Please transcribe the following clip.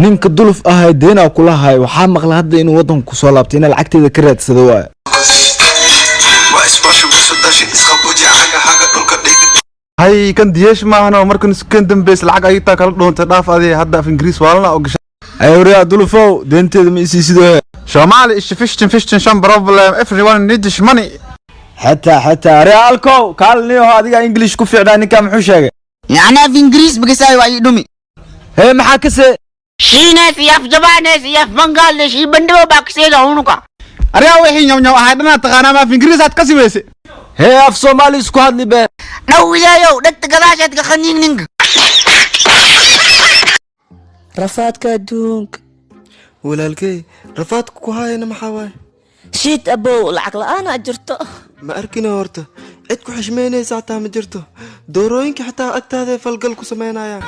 Ninka Duluf ahay deenaa kula haay. Waxaa maqla hadda inuu waddanku kusoo laabtay, inaa lacagteeda ka raadsado waay. Hay, kan diyeesh maahano. Markan iskan dambeys lacag aytaa kala dhuuntay. Dhaaf adii hadda af Ingiriis waalana oo gashay. Ay, Dulufow, deenteeda ma isiisido? Soomaali ish fishtin fishtin shan problem, everyone needs money. Xataa aryaa alkow kaalniyaho, adiga English ku fiicnaa. Ninkaa muxuu sheegay? Yacni af Ingiriis bagasaay waa ii dhumi. Hee, maxaa kase? Shiinees iyo af Jabaanees iyo af Bangladesh iyo bandhibo baa kaseeda unuka. Aryaa, wixii nyawnyaw ahay dhanaad taqaanaa, ma af Ingiriis aad ka siweyse? Hee, af Soomaali isku hadli be. Dhawidaayow, dhegta gadaasheed ka khaniin ninka. Rafaadka adduunka. Walaalkey, rafaadka ku haayana maxaa waaye? Shiid abow, lacag la-aanaa jirto. Ma arkina horta cid ku xishmaynaysa xataa ma jirto. Doorooyinka xitaa agtaaday falgal ku samaynayaan.